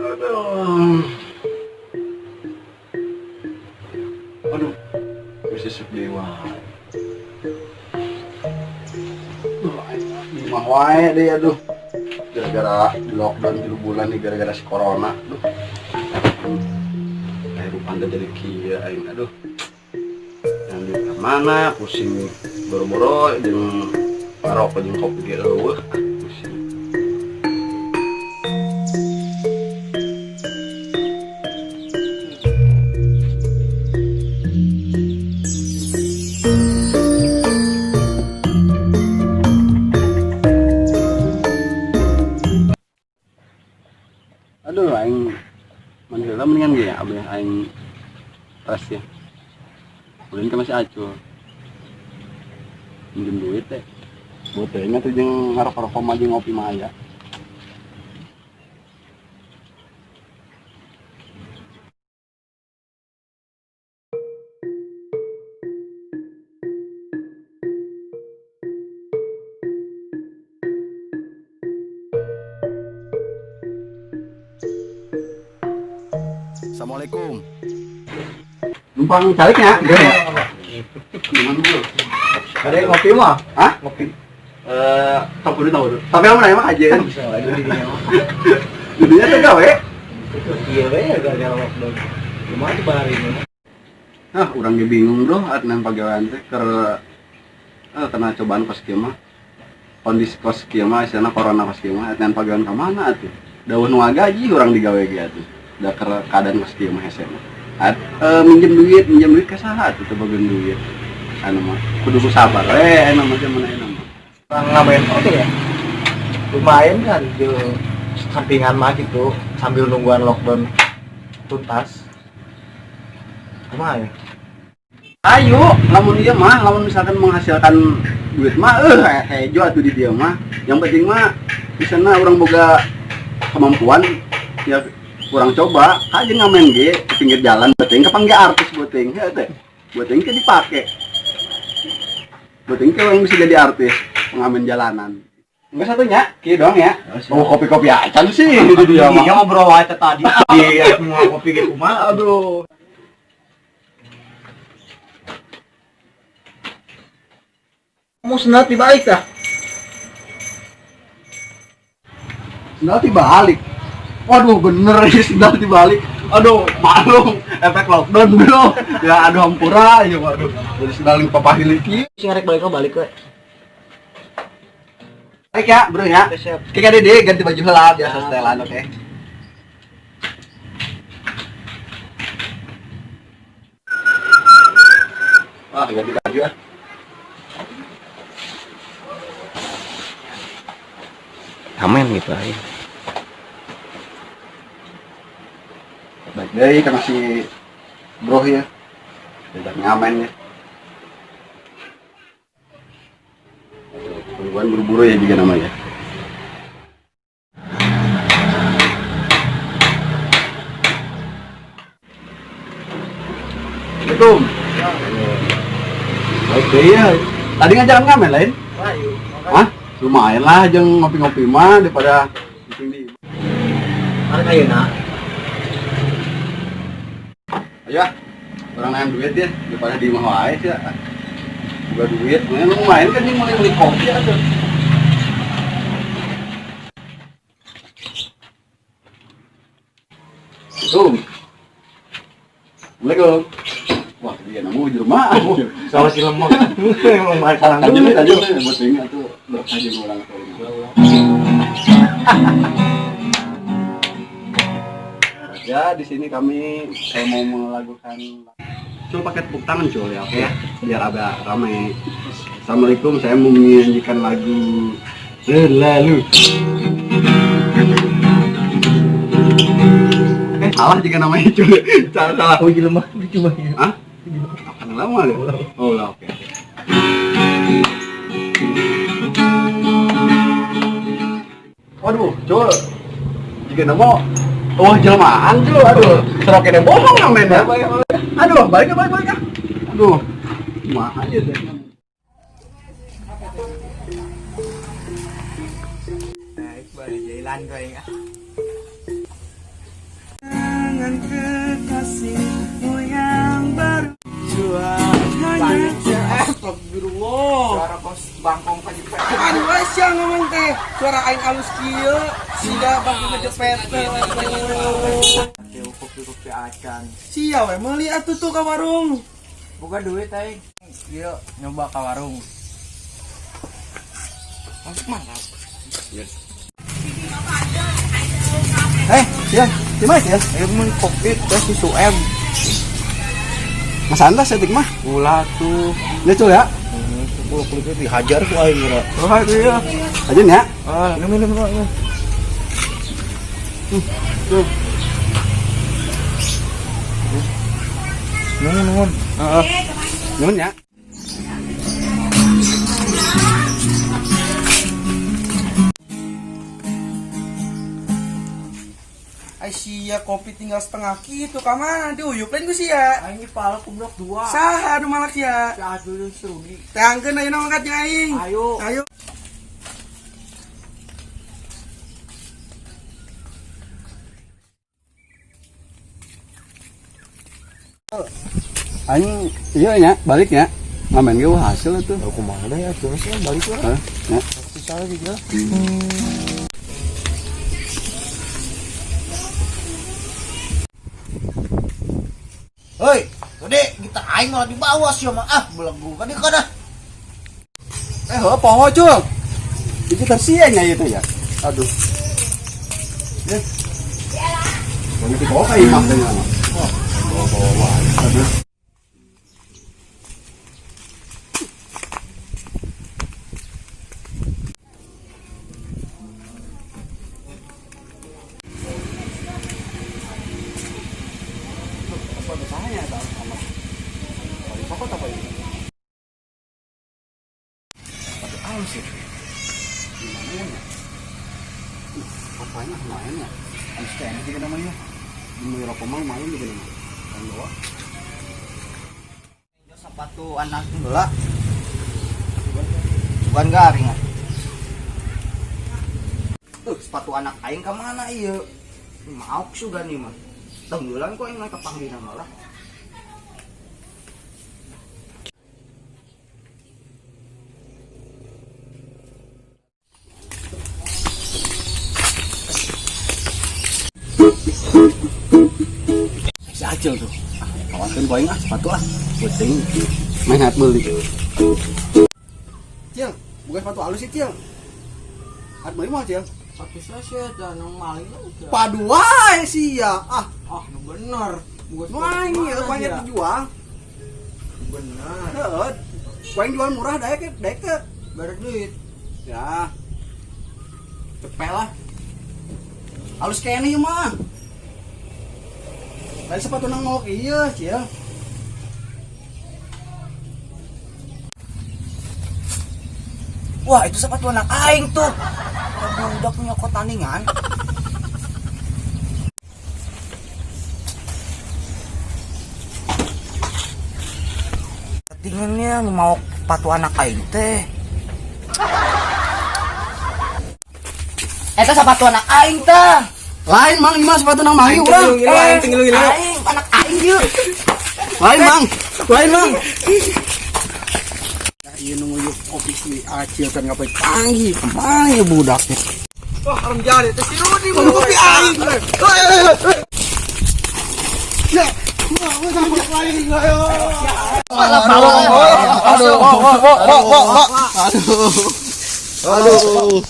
Aduh. Aduh. Bisa sedih wae. Duh, aing di imah wae deh aduh. Gara-gara di lockdown 3 bulan nih gara-gara si corona. Aduh. Kehidupan teh jadi kieu aing aduh. Yang di mana pusing boro-boro jeung ngarokok jeung kopi ge eueuh. Pusing. Aduh, aing mun heula mendingan ge ya, abeh aing tes ya. Ulin kan masih acul. Minjem duit teh. Botenya tuh jeung ngarokok-rokok mah jeung ngopi mah aya. Assalamualaikum. Numpang caliknya? Gimana bro? Ada yang ngopi mah? Hah? Ngopi. Tahu dulu, tahu dulu. Tapi apa namanya aja? Bisa lah, jadi dia mah. Jadinya tuh gawe. Iya we, gara-gara lockdown. Lumayan tuh hari ini. Hah, urang ge bingung bro, at nang pagawean teh keur kena cobaan kos kieu mah. Kondisi kos kieu mah, istilahna corona kos kieu mah, at nang pagawean ka mana atuh? Dawuh nu ngagaji urang digawe ge atuh. Da keur keadaan kos kieu mah hese mah. At minjem duit ka saha atuh teu boga duit. Anu mah kudu ku sabar we anu mah zaman ayeuna mah. Orang ngamen oke ya. Lumayan kan di sampingan mah gitu sambil nungguan lockdown tuntas. Kumaha ya? Ayo, lamun ieu mah, lamun misalkan menghasilkan duit mah hejo atuh di dieu mah. Yang penting mah di sana urang boga kemampuan ya kurang coba aja ngamen ge di pinggir jalan beuting kapan ge artis beuting heuh teh. Beuting ke dipake. Beuting ke orang bisa jadi artis pengamen jalanan. Enggak satunya, kieu doang ya. Oh, kopi-kopi acan sih itu dia mah. Iya ngobrol wae teh tadi. Iya, mau kopi ge kumaha. Aduh. Mau sendal dibalik dah. Sendal dibalik. Waduh, bener ini sendal dibalik. Aduh, maklum efek lockdown bro. Ya aduh hampura ya waduh. Jadi sendal yang papahiliki. Sing ngarek balik balik we. Baik ya, bro ya. Oke, siap. Kayak dede ganti baju heula biasa setelan, oke. Wah, ganti baju ah. Amin gitu aja. Baik deh, kan masih bro ya. Tidak ngamen ya. Buruan buru-buru ya juga namanya. Assalamualaikum. Baik deh ya. Tadi ngajaran ngamen lain? Hah? Lumayan lah, jeung ngopi-ngopi mah daripada di sini. Mana ayeuna? Ayo ah, orang nanya duit ya, daripada di imah wae sih. Buka duit, lumayan kan ini mulai beli kopi atuh. Assalamualaikum. Assalamualaikum. Wah, dia nemu di rumah. Sama si lemah. Emang masalah. Lanjut, lanjut, buat ingat tuh berkah jeung orang tua. Ya, di sini kami kalau mau melakukan coba pakai tepuk tangan cuy ya, oke ya, biar agak ramai. Assalamualaikum, saya mau menyanyikan lagu Selalu. Salah juga namanya cuy. Salah, salah. Oh, iya lemah, cuma ya. Hah? Apa lama ya? Oh, lah, oke. Waduh, cuy. Jika nemu, oh jelmaan cuy, aduh. Seroknya bohong namanya. Aduh, balik, balik, balik. Aduh, kumaha aja deh. Nah, itu balik jalan kau ingat. Dengan kekasihmu yang baru. Cuacanya Astagfirullah. Suara kos bangkong kajepet. Aduh, sia ngomong teh. Suara aing alus kieu, siga bangkong kejepet. Kopi-kopi acan. Sia we meuli atuh tuh ka warung. Buka duit aing. Ieu nyoba ka warung. Masuk mantap. Eh, sia, gimana sia? Ayo mun kopi teh susu M. Mas Anda setik mah. Gula tuh. Ya cul ya. Gula kulitnya dihajar ku aing geura. Oh iya. Aja ya. Ah, minum minum minum. Tuh. Nuhun nuhun. Heeh. Nuhun ya. Ai sia kopi tinggal setengah kitu ka mana diuyup lain ku sia. Aing dipalak ku blok 2. Saha nu malak sia? Si Adul jeung si Rudi. Teangkeun ayeuna mangkat jeung aing. Ayo. Ayo. Aing iya nya, balik nya. Ngamen ge wah hasil atuh. Aku kumaha ya tuh sih balik lah. Hah? Ya. Bisa juga. Hoi, gede, kita aing malah dibawa sih mah ah belegu kan kana. Eh, heuh poho cul. Itu tersia nya itu ya. Aduh. Eh. Mau dibawa ka imah teh nya. Bawa-bawa. Aduh. Apa besarnya tahu sama. Paling pokok apa ini? Sepatu halus ya. Gimana ya? Apanya lumayan ya? Halus teh enak juga namanya. Di rokok mah lumayan juga namanya. Kan bawa. Sepatu anak heula. Bukan garing ah. Sepatu anak aing ka mana ieu? Maok sudah nih mah. Tenggelan kok aing naik kepanggilan malah. Si Acil tuh. Kawasan ku aing ah sepatu ah. Penting main hat meuli. Cil, bukan sepatu halus sih, Cil. Hat meuli mah, Cil. Sepatu saya dan maling Padu wae sia. Ah, Ah, nu bener. Bukan main ya, banyak dijual. Bener. Heeh. Ku aing jual murah daek daek teh. Bayar duit. Ya. Cepet lah. Halus kene ieu mah. Lain sepatu nang ngok ieu, Cil. Wah, itu sepatu anak aing tuh. Udah punya kotandingan. Tinginnya mau sepatu anak aing teh. Eta sepatu anak aing teh. Lain mang ieu mah sepatu nang mangi urang. Aing anak aing ieu. Lain mang. Lain mang. Ieu nu nguyup kopi si Acil kan ngapain panggil kemana ya budaknya. Wah, haram jari teh si Rudi mau kopi aing. Ya, wah, wah, aing, ayo. Aduh, Aduh. Aduh. Aduh.